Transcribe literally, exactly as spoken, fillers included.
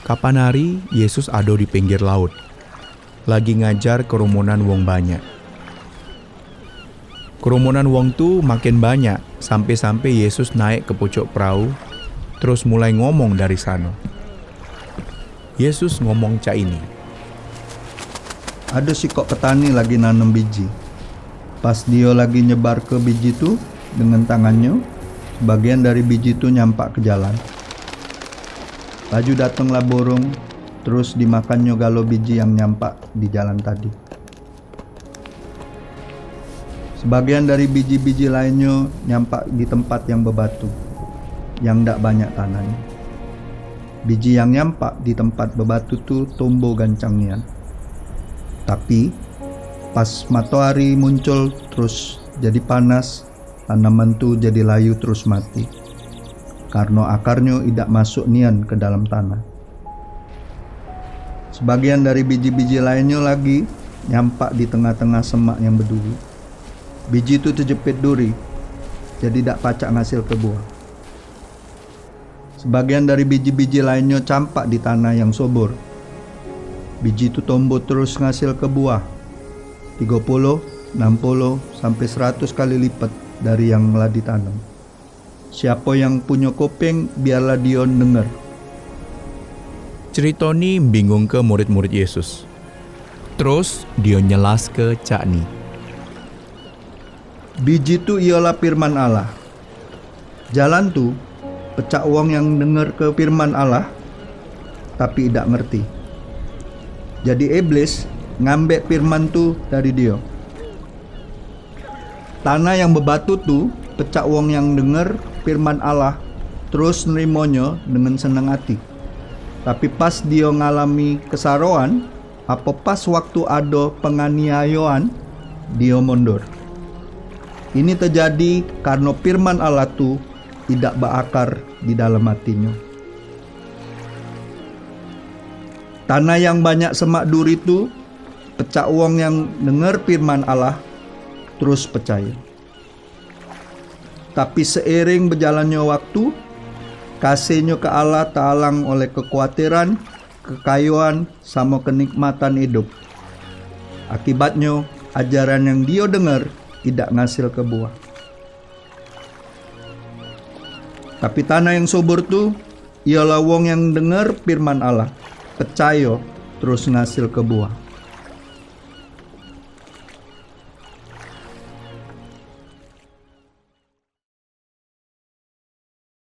Kapan hari Yesus ado di pinggir laut, lagi ngajar kerumunan wong banyak. Kerumunan wong tu makin banyak, sampe-sampe Yesus naik ke pucuk perau, terus mulai ngomong dari sano. Yesus ngomong cak ini, "Ado sikok petani lagi nanem biji. Pas dio lagi nyebarke biji tu dengan tangannyo, sebagian dari biji tu nyampak ke jalan. Laju datenglah burung, terus dimakannyo galo biji yang nyampak di jalan tadi. Sebagian dari biji-biji lainnyo nyampak di tempat yang bebatu, yang dak banyak tanahnyo. Biji yang nyampak di tempat bebatu tu tumbuh gancang nian. Tapi, pas matoari muncul terus jadi panas, tanaman tu jadi layu terus mati, karno akarnyo idak masuk nian ke dalam tanah. Sebagian dari biji-biji lainnyo lagi nyampak di tengah-tengah semak yang beduri. Biji tu tejepit duri, jadi dak pacak ngasilke buah. Sebagian dari biji-biji lainnyo campak di tanah yang subur. Biji tu tumbuh terus ngasilke buah, tigo puluh, enam puluh, sampe seratus kali lipet dari yang la ditanem. Siapo yang punyo kuping, biarlah dio denger." Cerito ni mbingungke murid-murid Yesus. Terus dio nyelaske cak ni, "Biji tu ialah Pirman Allah. Jalan tu pecak wong yang dengerke Pirman Allah, tapi idak ngerti. Jadi Iblis ngambek Pirman tu dari dio. Tanah yang bebatu tu pecak wong yang denger Pirman Allah, terus nerimonyo dengan senang ati. Tapi pas dio ngalami kesaroan, apo pas waktu ado penganiayoan, dio mundur. Ini tejadi karno Pirman Allah tu idak beakar di dalam atinyo. Tanah yang banyak semak duri tu pecak wong yang denger Pirman Allah, terus pecayo. Tapi seiring bejalannyo waktu, kasehnyo ke Allah tealang oleh kekuatiran, kekayoan, samo kenikmatan idup. Akibatnyo, ajaran yang dio denger idak ngasilke buah. Tapi tanah yang subur tu ialah wong yang denger Pirman Allah, pecayo, terus ngasilke buah.